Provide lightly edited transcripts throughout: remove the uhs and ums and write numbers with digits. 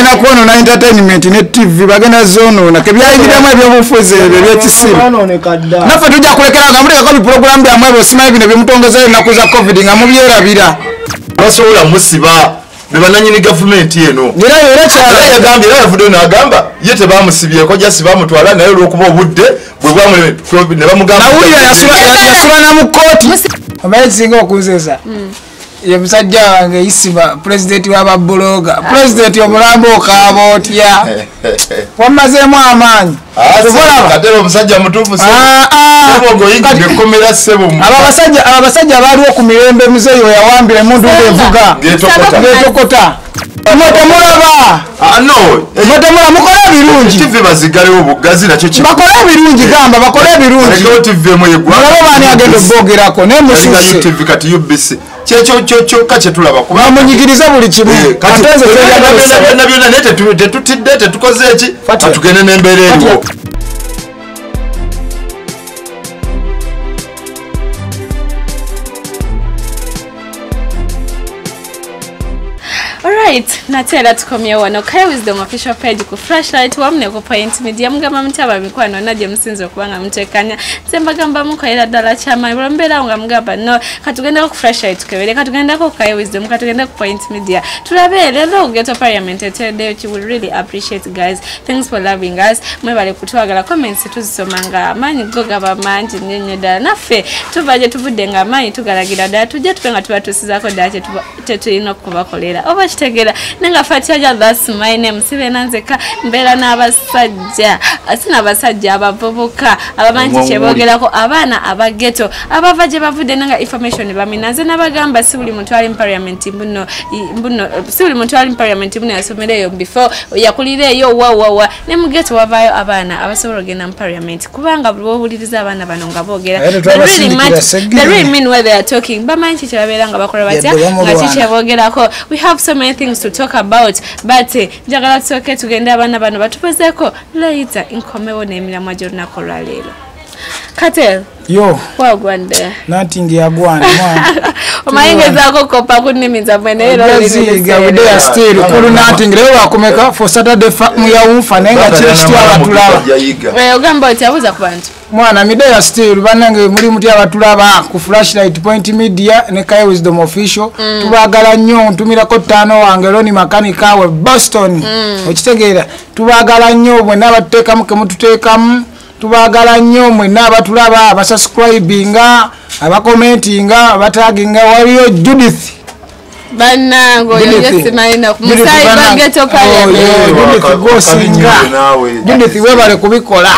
Bagenda kwonoona entertainment ne TV, bagenda zonoona. Kebyayingiramu ebyobufuzi ebyo ebyekisiru. Naffe tujja kulekera nga muteekako bipulogulaamu byammwe ebyo, simanyi bino byemutongozayo ennaku za COVID nga mubyerabira. Basobola musiba be bannannyini gavumenti eno. Era kyala yagambye, era yavuddeyo n'agamba ye tebamusibyeko, just bamutwala naye olw'okuba obudde bwe bwamuleme ne bamugamba. Nawulira yasula na mu kkooti. Omanyi kisinga okunzesa ye musajja wange Isima, pulezidenti w'ababuloga. Pulezidenti omulambo okaaba otya? Wammazeemu amaanyi. Ate omusajja mutuufu ng'oyingidde ssebo. Abo abasajja baaliwo ku mirembe muzeeyi we yawambira emundu ng'evuga ng'etokota. Mwe temulaba. No. Mwe temulaba, mukole ebirungi. TV bazigalewo bugazi nakyo ki? Bakole ebirungi, gamba bakole ebirungi. Balekewo TV emu yeggwanga. Mulabe baani agenda oboogerako naye mususse. TV kati UBC. Kyekyo kyokka kye tulaba. Bamunyigirize buli kimu. Kati byonna byonna naye tetutidde, tetukoze eki, katugende n'embeera eriwo. Alright, nate era tukomyewo wano Kai Wisdom official page ku Flashlight wamu ne ku Point Media. Mugamba mutya mikwano na gye musinze okuba nga mutekanya. Nze mbagamba mukolera ddala kyamaanyi. Bwe mbeera nga mugamba no, katugendeko ku Flashlight tukebere, katugendeko ku Kai Wisdom, katugende ku Point Media. Tulabe leero Ghetto Parliament etereddeyo ki. We really appreciate, guys. Thanks for loving us. Mwebale kutwagala. Comments tuzisoma nga amaanyi go gaba mangi nnyo nnyo ddala. Naffe tuva gye tuvudde nga amaanyi tugalagira ddala, tujje tube nga tubatuusizaako ddala kye tulina okubakolera. Oba kitegeera nenga Fatiaja, that's my name. Sibeera nzekka, mbeera n'abasajja, si n'abasajja, abavubuka abamanyi kyeboogerako, abaana abageto abava gye bavudde nenga information bamina. Nze nabagamba si buli muntu ali mu parliament mbuno mbuno, si buli muntu ali mu parliament mbuno yasomera eyo before, yakulira eyo wa wa wa. Ne mu ghetto wavaayo abaana abasobola okugenda mu parliament, kubanga buli wowuliriza abaana bano nga boogera, they really mean what they are talking. Bamanyi ki kyebabeera nga bakola batya nga ki kyeboogerako. We have so many things to talk about, but njagala tusooke tugende abaana bano batubuzeeko later, nkomewo n'emiramwa gy'olunaku olwaleero. Katel. Yo. Wagwande. Nothing yagwana mwana. Omanyi ngezaako kopa ku nnimi zammwe naye era still kulu nothing. Leero wakumeka for Saturday muyawunfa naye nga kiri kitya abatulaba. Ogamba oti abuuza ku bantu. Mwana mideya still bannange muli mutya abatulaba ku Flashlight, Point Media ne Kai Wisdom Official. Tubaagala nnyo. Ntumirako ttaano wange Loni Makanika we Boston. Okitegeera, tubaagala nnyo mwenna abatuteekamu kemututeekamu. Tubaagala nnyo mwenna abatulaba, abasubscribinga, abakomentinga, abataginga. Waliyo Judith. Bannange oyo ye simanyi musayi gwa Ghetto Parliament. Gosinga Judith, webale kubikola.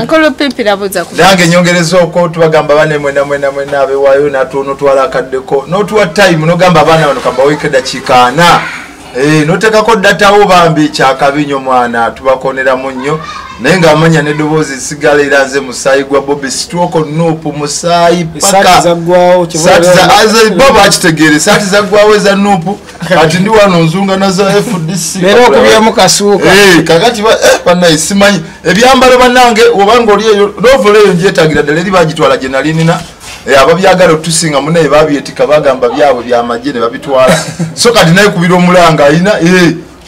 Nkulu Pimpira, buuza ku Nange nyongereza okwo, tubagamba bane mwena mwena mwena abewaayo notwala akaddeko notuwa time nogamba abaana bano kambaweeko eddakiika 40, noteekako datawo bambi kyakabi nnyo mwana, tubakoneramu nnyo naye ng'amanya n'eddoboozi sigala era nze musaayi gwa Bobi Sitwoko Nuupu musaayi paka bo bakitegeere saati zaggwawo eza Nuupu, kati ndi wano nzunga naza FDC. Leero okubyemu kasuuka. Kakati bannaye simanyi ebyambalo bannange obanga oli eyo novola eyo ngyetaagira ddala eri bagitwala gye nali nina. Ababyagala otusinga munaye babyetika bagamba byabwe byamagye ne babitwala, so kati naye kubira omulanga ayina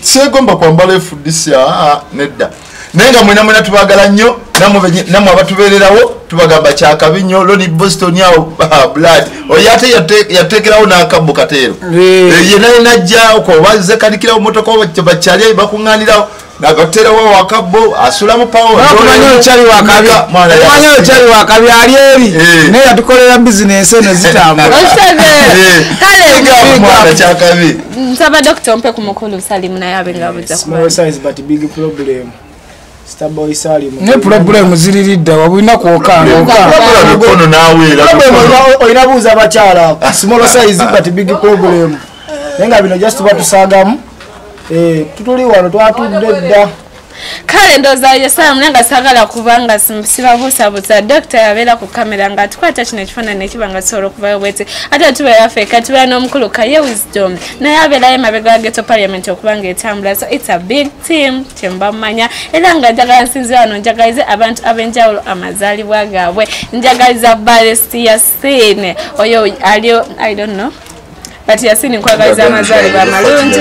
seegomba kwambala FDC nedda. Naye nga mwena mwena tubagala nnyo nammwe abatubeererawo, tubagamba kyakabi nnyo. Loni Boston awo blood oyo ate yateekerawo n'akabbo kateero ye naye najja okwo kalikirawo motoka bakyali bakuŋŋaanirawo nagateerawo akabbo asulamu pawo. Omanyi okyali wakabi ali eri naye yatukolera bizinensi eno zitambula. Kale kyakabi. Nsaba Dokita ompe ku mukulu Salimu naye abe nga abuuza. Small size but big problem. Starboy Salim. Ne problem ziriridda wabulina kwokanga. Mikono naawe. Olina buuza abakyala, small size but big problem. Naye nga bino just tuba. Tutuli wano twatudde dda. Kale ndowooza ye Salamu naye nga saagala kubanga sibabuusabuusa. Dokita yabeera ku kamera nga atukwata kino ekifaananyi ekiba nga kisobola okuvayo bwete. Ate tubeera ffekka, tubeera n'omukulu Kaye Wisdom naye abeerayo emabega wa Ghetto Parliament okuba nga etambula. So it's a big team kyemuba mumanya. Era nga njagala nsinzira wano njagalize abantu ab'enjawulo amazaalibwa gaabwe. Njagaliza Barrister Yasin oyo ali, I don't know. But Yasini nkwagaliza amazaalibwa amalungi.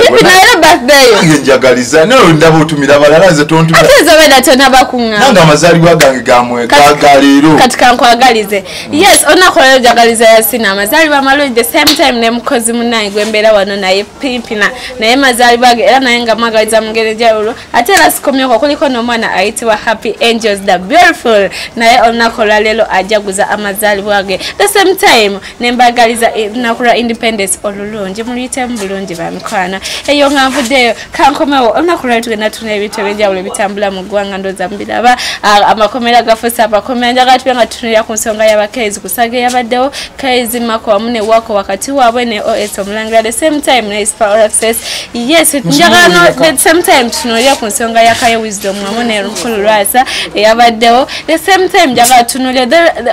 Pipi naye birthday. Njagaliza naye ndaba otumira abalala nze tontumira. Ate nze obedda tonaba kuŋŋamba. Nange amazaalibwa gange gamwe ga leero. Kati kankwagalize. Yes, olunaku olwaleero njagaliza Yasini amazaalibwa amalungi. The same time ne mukozi munnange gwe mbeera wano naye Pimpina naye mazaalibwa ge era naye nga mwagaliza mu ngeri enjawulo. Ate era sikomyoko kuliko n'omwana ayitibwa Happy Angels the Beautiful naye olunaku olwaleero ajaguza amazaalibwa ge. The same time ne mbagaliza olunaku lwa Independence olulungi, muluyitemu bulungi bamikwano. Eyo nga nvuddeyo kankomewo. Olunaku lwaleero tugenda tuna ebintu ebyenjawulo ebitambula mu ggwanga, ndowooza mubiraba. Amakomera gafuuse amakomera. Njagala tube nga tutunulira ku nsonga y'abakezi ku saga eyabaddewo Kezi Mako wamu ne Wako wakati waabwe ne OS Omulangira, the same time ne Ispa Oraccess. Yes, njagala the same time tutunulire ku nsonga ya Kaye Wisdom wamu ne Mukulu Lwasa eyabaddewo. The same time njagala tutunulire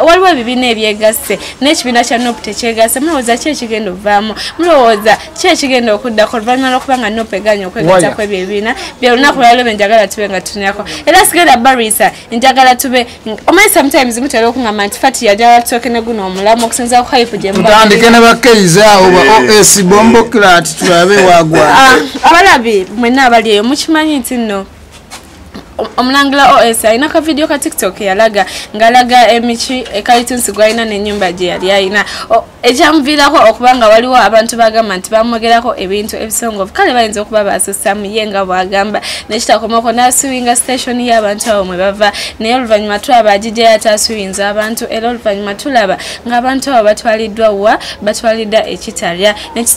waliwo ebibiina ebyegasse n'ekibiina kya NUP tekyegasse. Mulowooza ki ekigenda okuvaamu? Mulowooza ki ekigenda okuddako oluvannyuma lw'okuba nga NUP eganye okwegatta kw'ebyo ebibiina? Bye lunaku lwaleero bye njagala tube nga tutunulirako. Era sigenda barisa, njagala tube omanyi sometimes mutera okuŋŋamba nti Fati yajala tusooke ne guno omulamu okusinziira ku hype gye mba. Tutandike ne bakeizi awo ba OS Bombo Clat tulabe wagwa. Abalabi mwenna abali eyo mukimanyi nti nno Omulangira OS alina ka video ka TikTok yalaga ngalaga emiki ekalitunsi gwalina n'ennyumba gye yali alina. Ekyamuviirako okuba nga waliwo abantu bagamba nti bamwogerako ebintu ebisongovu, kale bayinza okuba basussaamu ye nga bw'agamba nekitakomako n'asuwinga station y'abantu abo mwe bava. Naye oluvannyuma tulaba agijjayo ataasuwinza abantu, era oluvannyuma tulaba ng'abantu abo batwaliddwa wa batwaliddwa ekitalya.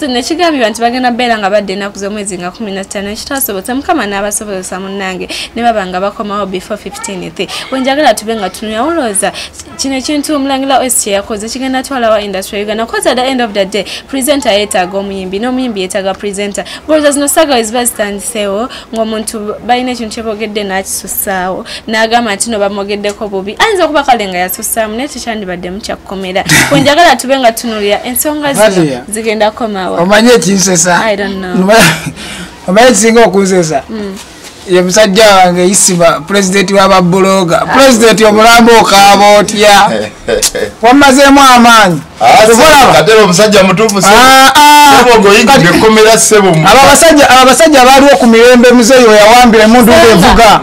Nekigambibwa nti bagenda beera nga badda ennaku z'omwezi nga 15, ekitasobotse Mukama n'abasobozesa munnange ne baba nga bakomawo before 15th. Wenjagala tube nga tunulira, olowooza kino ekintu Omulangira OS kye yakoze kigenda twalawa industry Uganda? Cause at the end of the day presenter yeetaaga omuyimbi n'omuyimbi yeetaaga presenter. Olowooza zino saga ziba zitandiseewo ng'omuntu balina ekintu kye boogedde n'akisussaawo n'agamba nti no bamwogeddeko bubi, ayinza okuba kale nga yasussaamu naye tekyandibadde mukyakukomera. Wenjagala tube nga tunulira ensonga zino zigenda kukomawa. Omanyi ekinsesa? I don't know. Omanyi ekisinga okunsesa? Ye musajja wange Isima, pulezidenti w'ababuloga, pulezidenti omulambo okaaba otya? Wammazeemu amaanyi. Katero omusajja mutuufu ssebo ng'oyingidde ekkomera ssebo. Abo abasajja baaliwo ku mirembe muzeeyi we yawambira emmundu ng'evuga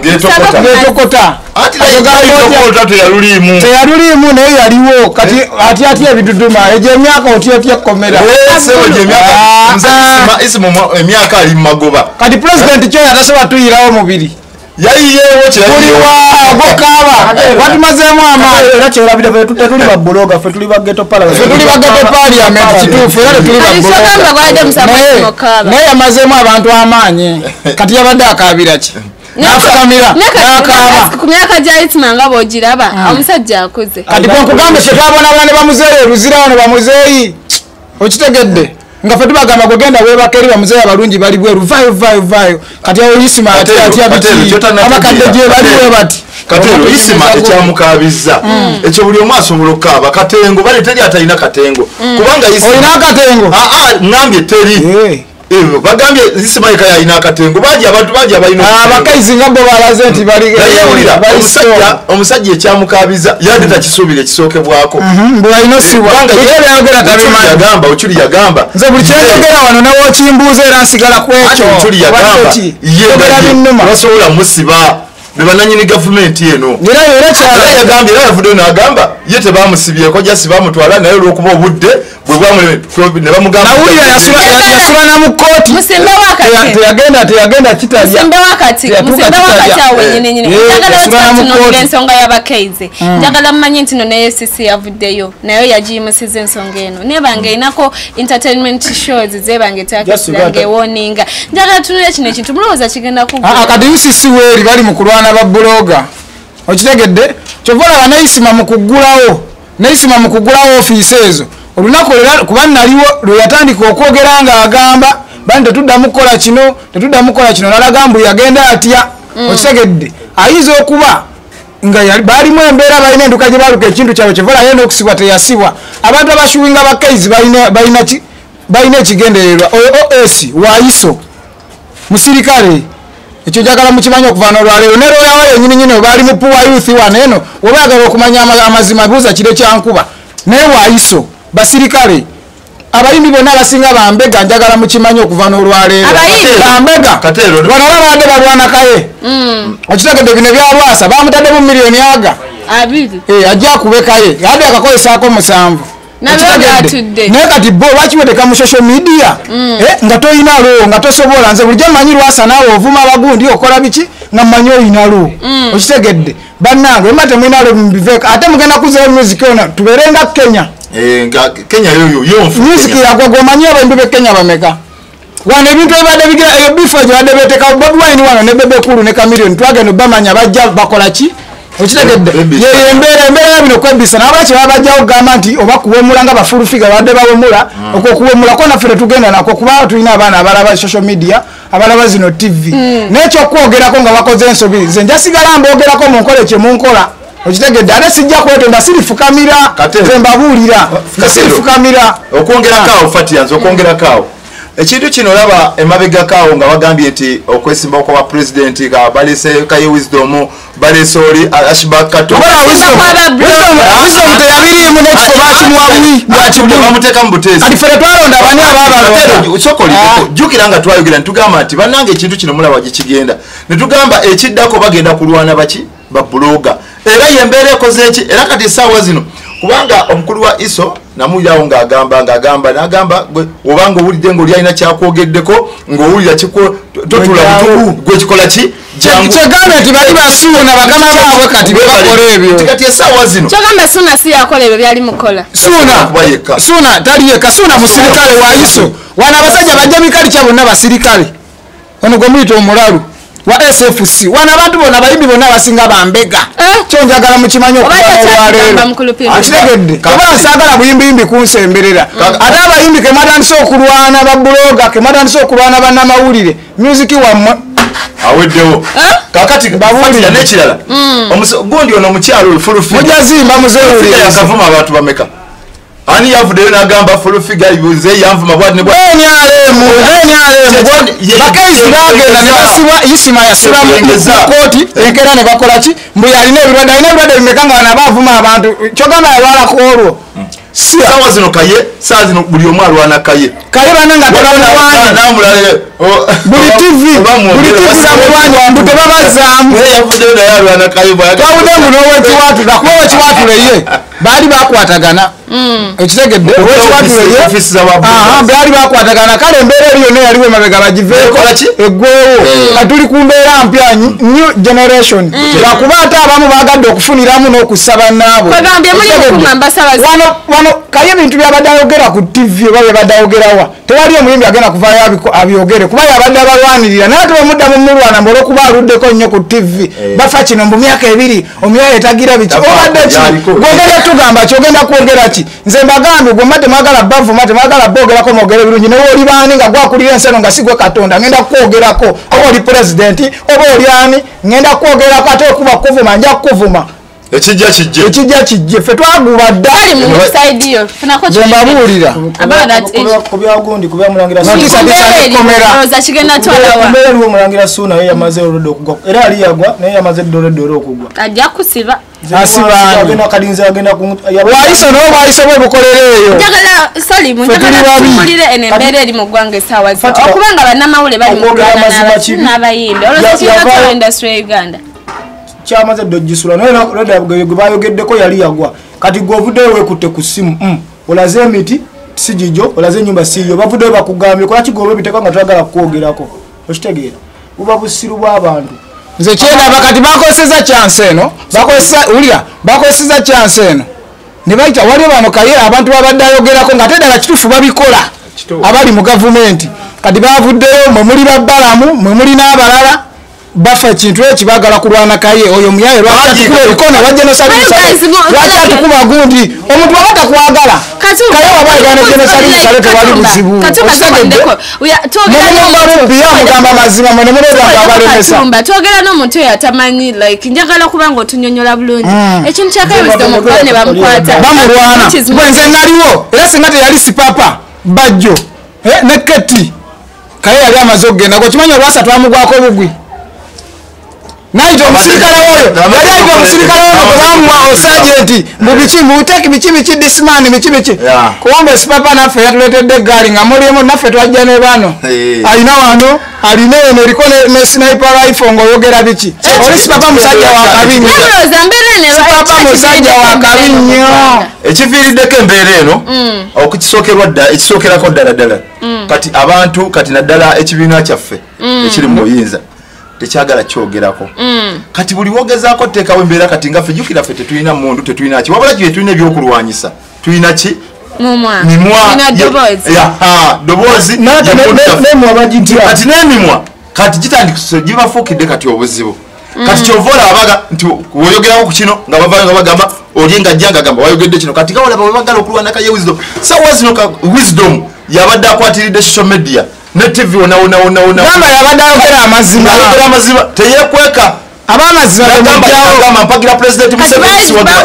ng'etokota. Anti teyalutokota teyaluliimu. Teyaluliimu naye yaliwo. Kati atya atya ebiduduma egyo emyaka otya otya ekkomera. Ssebo gye emyaka omusajja Isima emyaka ali mu magoba. Kati pulezidenti kyo yatasobola tuyirawo mubiri. Yayiyeewo kye Tuliwa gokaaba watumazeemu amaanyi. Era kyerabira ffe tetuli ba buloga, ffe tuli ba ghetto parliament. Ffe tuli ba ghetto parliament kituufu, era tetuli ba buloga. Naye yamazeemu abantu amaanyi. Kati yabadde akaabira ki? N'afukamira n'akaaba. Ku myaka gya Isima nga bw'ogiraba omusajja akuze. Kati bwe nkugambye kye twabonabona ne bamuzeeyi Luzira wano bamuzeeyi okitegedde? Nga ffe tubagamba gwe genda weebaka eri bamuzeeyi abalungi bali bweru, vaayo vaayo vaayo. Kati awo Isima atya atya biki? Abakadde gye bali bwe bati. Katero Isima ekyamukaabizza ekyo buli omu asobola okukaaba. Katengo bale teri atalina katengo kubanga Isima olina akatengo. Ŋŋambye teri. Bagambye Isima yekka yalina akatengo, bangi abantu bangi abalina abakazi nga bo balaze nti bali naye wulira omusajja ekyamukaabiza yadde takisuubira ekisookebwako. Mbu alina osibwa era byayogera tabimanyi. Yagamba Ochuli yagamba nze buli kyenjogera wano newokimbuuza era nsigala ku ekyo. Ochuli yagamba ye binnuma basobola musiba be bannannyini gavumenti eno. Era era kyala yagambye era yavuddeyo n'agamba ye tebamusibyeko jasi bamutwala naye olw'okuba obudde bwe bwamuleme ne bamugamba. Nawulira yasula na mu kkooti. Teyagenda kitalya. Musimbe wakati awo wennyini nnyini. Njagala tutunuulire ensonga y'abakeize. Njagala mmanye nti no ne UCC yavuddeyo nayo yagiyimusiza ensonga eno. Nebanga erinako entertainment shows zebanga etakisanga ewoninga. Njagala tunuulire kino ekintu mulowooza kigenda kuggwa. Kati UCC weeri bali mu kulwana ba buloga. Okitegedde? Kyova olaba ne Isima mu kuggulawo. Ne Isima mu kuggulawo ofiisi ezo. Olunaku kuba naliwo lwe yatandika okwogera ng'agamba bani tetuddamu kukola kino, tetuddamu kukola kino, n'alaga mbu yagenda atya. Okitegedde? Ayinza okuba nga baalimu embeera balina enduka gye baaluka ekintu kyabwe kyeva olaba ye n'okusibwa teyasibwa. Abantu abashuwinga bakaizi balina ekigendererwa. Oyo OS waayiso musirikale. Ekyo njagala mukimanyi okuva n'olwaleero. Ne looya we yennyini nnyini oba ali mu Poor Youth wano eno, oba ayagala okumanya amazima buuza kiro kya nkuba. Naye waayiso basirikale. Abayimbi bonna abasinga bambega njagala mukimanyi okuva n'olwaleero. Bambega. Wano abadde balwana Kaye. Okitegedde bino bya Lwasa bamutaddemu miliyoni aga. Abiri. Ajja akube Kaye. Yadde akakozesaako 7. Naye kati bo lwaki weteeka mu social media nga toyina lwo nga tosobola. Nze bulijjo mmanyi Lwasa naawe ovuma abagundi okola biki nga mmanyi oyina lwo. Okitegedde bannange mba temulina lwo mubiveeko ate mugenda kuzayo music ono tubeere nga Kenya. Kenya yoyo music yagwa gwomanyi abayimbi b'e Kenya bameka. Wano ebintu ebibadde bigira eyo bifo gye badde beteeka Bobi Wine wano ne Bebe Cool ne Chameleone twagenda obamanya bajja bakola ki. Okitegedde yeyo embeera bino kwebisa n'abalaki babajjawo okugamba nti oba kuwemula nga bafulufiga babadde bawemula okwo kuwemula ko naffe tetugenda nakwo kuba tulina abaana abalaba social media abalaba zino TV. N'ekyokwogerako nga bakoze ensobi nze njasigala mboogerako mu nkole kye munkola. Okitegedde ate sijja kwetonda sirifukamira nze mbabuulira sirifukamira. Okwongerako awo Fatia, nze okwongerako awo ekintu kino olaba emabegako awo nga bagambye nti okwesimbawo kwa pulezidenti nga balese Kaye Wisdom balese oli Ashburg Kato. Wisdom teyabiriimu n'ekifo bakimuwa bwakibuli bamuteeka mu buteesi. Kati ffe twalonda bani abaabalonda. Sokolireko jjukira nga twayogera ne tugamba nti bannange ekintu kino mulaba gye kigenda ne tugamba ekiddako bagenda kulwana baki babuloga era yembeera ekoze eki era kati essaawa zino kubanga omukulu wa ISO namuwulirawo ng'agamba n'agamba obanga owulidde ng'oli alina kyakwogeddeko ng'owulira totula butuku gwe kikola ki kyegambe nti bali basuuna bakama baabwe kati be bakola ebyo. Kati essaawa zino kyogamba Suuna si yakola ebyo byali mukola. Suuna tali yekka. Suuna musirikale wa ISO. Wano abasajja bajja bikalikya bonna basirikale. Ono gwe muyita omulalu wa SFC. Wano abantu bonna abayimbi bonna abasinga bambega. Kyo njagala mukimanyi okuva olwaleero. Okitegedde oba nsaagala buyimbiyimbi kunsemberera. Ate abayimbi ke mwatandise okulwana babuloga ke mwatandise okulwana bannamawulire music wammwe aweddewo. Kakati babuulira n'ekirala gundi ono omukyalo oyo Fulufiga mujazimba muzeewulire yakavuma abantu bameka. Ani yavuddeyo n'agamba Fulufiga nze yanvuma bwati ne bwati. NRM bakaizi bagenda ne basibwa Isima yasiba mu kooti enkeera ne bakola ki mbu yalina ebirwadde alina ebirwadde bimeka nga bano abaavuma abantu kyogamba yalwalako olwo. Saawa zino Kaye saawa zino buli omu alwana Kaye. Kaye bannange tebamulwanya buli TV bamulwanya mbu tebabazaamu. Yavuddeyo naye alwana Kaye twawudde mbu n'owekiwaatula kuba owekiwaatula ye baali bakwatagana. Okitegedde owekiwaatula ye baali bakwatagana kale embeera eri yonna eyaliwo emabega bagiveeko eggwewo. Kati tuli ku mbeera mpya new generation lwakuba ate abamu baagadde okufuniramu n'okussa bannaabwe. Wano Kaye ebintu byabadde ayogera ku TV oba byabadde ayogerawa tewali omuyimbi agenda kuvaayo abyogere kuba yabadde abalwanirira naye ate bwemuddamu mulwana mbu olw'okuba aluddeko nnyo ku TV bafa kino mbu myaka 2 omuyaaye tagira biki obadde ki gwogera tugamba ki ogenda kwogera ki. Nze mbagambye gwe mba temwagala bavuma temwagala boogerako mwogere birungi naye oli baani nga gwakulira ensi eno nga si gwe Katonda ngenda kukwogerako oba oli pulezidenti oba oli ani ngenda kukwogerako ate okuba kuvuma nja kukuvuma. Ekijja kijje. Ekijja kijje ffe twaguba dda. Bali mu side yo. Funako nze mbabuulira. Ku byagundi ku byamulangira Suuna. Kigenda twalawa. Embeera eriwo omulangira Suuna ye yamaze olwedde okugwa. Era ali yagwa naye yamaze olwedde era okugwa. Ajja kusiba. Asibaani. Kalinze agenda ku Bwayiso n'obwo bwayiso bwe bukolera eyo. Njagala sorry njagala tuwulire eno embeera eri mu ggwanga essaawa zino. Okubanga bannamawulire bali mu kulwana n'abayimbi. Olowooza kigenda twala industry ya Uganda. Kyamaze ddo gisula naye Reda gwe bayogeddeko yali yagwa. Kati gwe ovuddeyo weekutte ku ssimu olaze emiti si gigyo olaze ennyumba si yo bavuddeyo bakugambye lwaki gwe obebiteeka nga toyagala kukwogerako. Okitegeera buba busiru bw'abantu. Nze kyendaba kati bakozesezza chance eno bakozesezza chance eno ne bayita waliwo bano Kaye abantu babadde ayogerako nga ate ddala kituufu babikola abali mu gavumenti. Kati bavuddeyo mwe muli babbalamu mwe muli n'abalala bafa ekintu ekyo baagala kulwana Kaye oyo muyaye lwaki atukuba ebikono wajja lwaki atukuba gundi omuntu waba takwagala Kaye waba ayagala ne Sale tewali buzibu. Mugamba mazima mwe ne mulowooza nga abalemesa. Twogera n'omuntu oyo atamanyi like njagala kuba nga otunnyonnyola bulungi ekintu kya Kaye Wisdom okuba ne bamukwata bamulwana. Bwe nze naliwo era singa teyali Sipapa Bajjo ne Keti Kaye yali amaze okugenda gwe okimanyi Lwasa twamugwako obugwi. Naito omusirikale oyo yali ayita omusirikale oyo bamuwa osajenti mubiki muteki biki biki disman biki biki. Kuombe sipapa naffe yatuleetedde eggaali nga mulimu naffe twajja ne bano alina wano alina eno eriko ne sniper rifle ng'oyogera biki. Oli sipapa musajja wa kabi nnyo, sipapa musajja wa kabi nnyo. Ekiviiriddeko embeera eno okukisookerwa ddala, ekisookerako ddala ddala kati abantu kati naddala ekibiina kyaffe ekiri mu buyinza tekyagala kyogerako. Kati buli wogezaako teekawo embeera kati nga ffe jjukira ffe tetulina mundu, tetulina ki, wabula kye tulina ebyokulwanyisa, tulina ki mumwa ddoboozi kati n'emimwa kati gitandikise gibafuukidde kati obuzibu. Kati kyova olabaga nti woyogerako ku kino nga bavayo nga bagamba oli nga ajja nga agamba wayogedde kino. Kati gawolaba bwe bagala okulwana Kaye Wisdom sawa zino Wisdom yabadde akwatiridde social media ne TV wona wona wona wona. Gamba yabadde ayogera amazima, ayogera amazima teyekweka. Abamazima gamba mpagira President Museveni naye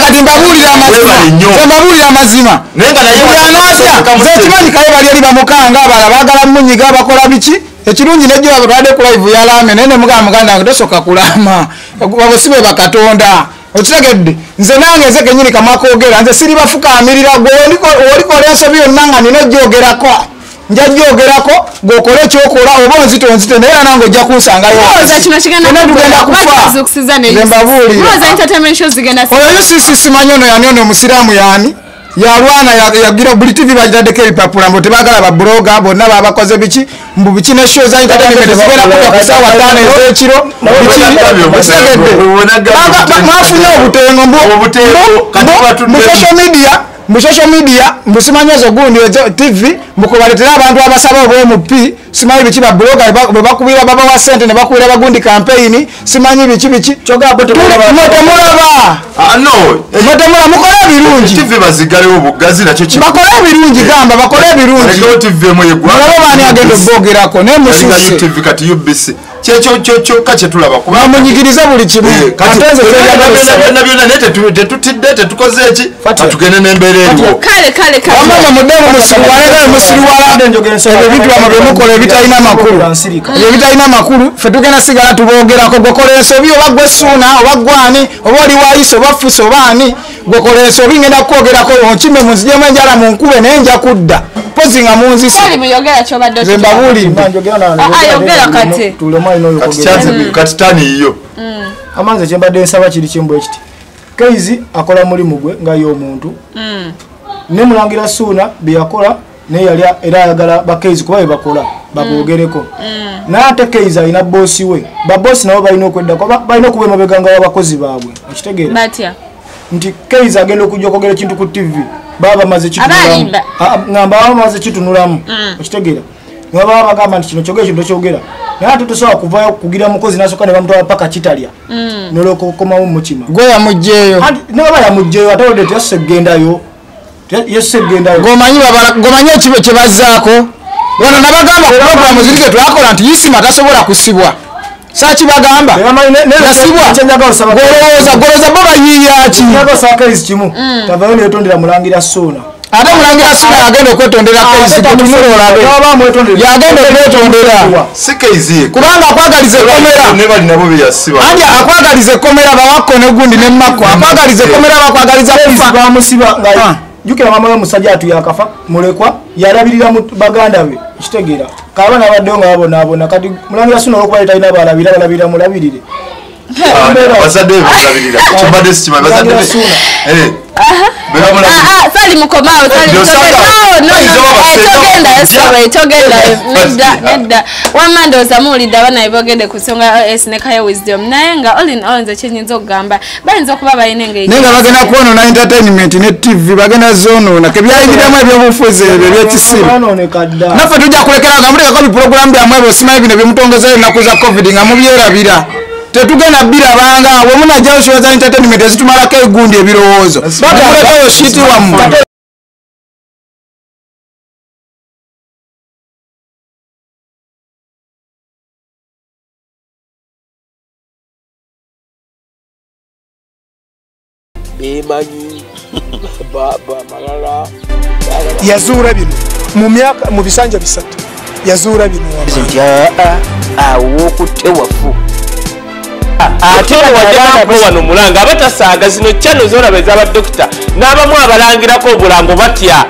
kati mbabuulira amazima, mbabuulira amazima naye nga naye anaatya nze kimanyi Kaye bali eri bamukanga abalala baagala munyiga bakola biki. Ekirungi nejjo batwadde ku live yalaame naye ne mugamba muganda wange tosooka kulaama abo si be bakatonda. Okitegedde nze nange nze kennyini kamwakoogera nze siri bafukaamirira gwe olikola ensobi yonna nga nina ogyogerako nja gyogerako gw'okola ekyokola oba onzite onzite naye era nange ojja kunsangayo. Tugenda kufa nze mbabuulira. Oyo UCC simanyi ono yani ono omusiraamu yani yalwana yagira buli TV bagitaddeko ebipapula mbu tebaagala babuloga bonna babakoze biki mbu biki ne show za entertainment zibeera kuba ku ssaawa 5 ez'ekiro biki. Mwafunye obutengo mbu social media, mu social media mbu simanyi ezo gundi ezo TV mbu kubaleetera abantu abasaba obw'MP simanyi biki babuloga bwe bakubira babawa ssente ne bakubira bagundi campaign simanyi biki biki. Temulaba mutemula mukole ebirungi. TV bazigalewo bugazi nakyo ki bakole ebirungi gamba bakole ebirungi mulabe baani agenda oboogerako naye mususse TV kati UBC kyekyo kyokka kyetulaba kuba munyigirize buli kimu. Kati byonna byonna naye tetutidde tetukoze eki katugende n'embeera eriwo. Kale kale kale wamma muddemu musiruwale musiruwala ebyo ebintu byammwe bye mukola ebitalina makulu, ebyo ebitalina makulu ffe tugenda sigala tuboogerako. Gwekola ensobi oba gwe Ssuuna oba gwani oba oli wayiso oba Fuso oba ani gwekola ensobi ngenda kukwogerako onkime munzijemu enjala munkube naye nja kudda pozi nga munzise. Nze mbabuulidde. Kati tani yiyo amanze kyembadde nsaba kiri kimu ekiti Keizi akola mulimu gwe nga y'omuntu ne Mulangira Ssuuna bye yakola naye yali era ayagala bakeizi kuba bebakola baboogereko naye ate Keizi alina boosi we baboosi nabo balina okweddako balina okuba emabega nga w'abakozi baabwe okitegeera batya nti Keizi agenda okujja okwogera ekintu ku TV baba bamaze kitunulamu ngamba baba bamaze kitunulamu okitegeera nga baba bagamba nti kino kyogera kino tokyogera naye ate tosobola kuvayo kugira mukozi nasooka ne bamutwala paka kitalya nolwoka okukomawo mukima gwe yamuggyeyo naba yamuggyeyo ate olwedde teyasose kugendayo gomanyi ekibo kye bazzaako wano nabagamba ku puroguramu ziri ze twakola nti Isima tasobola kusibwa saakibagamba yasibwa golowooza bo bayiiya ki kimu tavayo neyetondera Mulangira Ssuuna ate Mulangira Ssuuna yagenda okwetondera Keizi gutunula olabe yagenda okwetondera kubanga akwagaliza ekkomera anti akwagaliza ekkomera bawakko ne gundi ne Makko akwagaliza ekkomera bakwagaliza kufa bamusiba nga jjukira maama we musajja atu yakafa mulekwa yalabirira baganda be ekitegeera kaba nabaddeyo nga babonaabona kati Mulangira Ssuuna olwokuba talina balabira balabirira mulabirire bazadde be bamulabirira kyembadde sikimanyi bazadde be Sali mukomaawo togenda nedda nedda wamma ndowooza muwulidde abaana beboogedde ku nsonga OS ne Kaye Wisdom naye nga all in all nze kyenyinza okugamba bayinza okuba balina engeri naye nga bagenda kwonoona entertainment ne TV bagenda zoonoona kebyayingiramu ebyobufuzi ebyo ebyekisiru naffe tujja kulekera nga muteekako bipulogulaamu byammwe ebyo simanyi bino byemutongozayo ennaku za COVID nga mubyerabira tetugenda birabanga wemunajjayo show za entertainment ezitumalako egundi ebirowoozo bakulekayo shiti wammwe. Bemanyi baba malala yazuura bino mu myaka mu bisanja bisatu yazuura bino nti awo okutte wafu. Ate wano mulanga abatasaaga zino channel zolaba ez'abadokita n'abamu abalangirako obulango batya.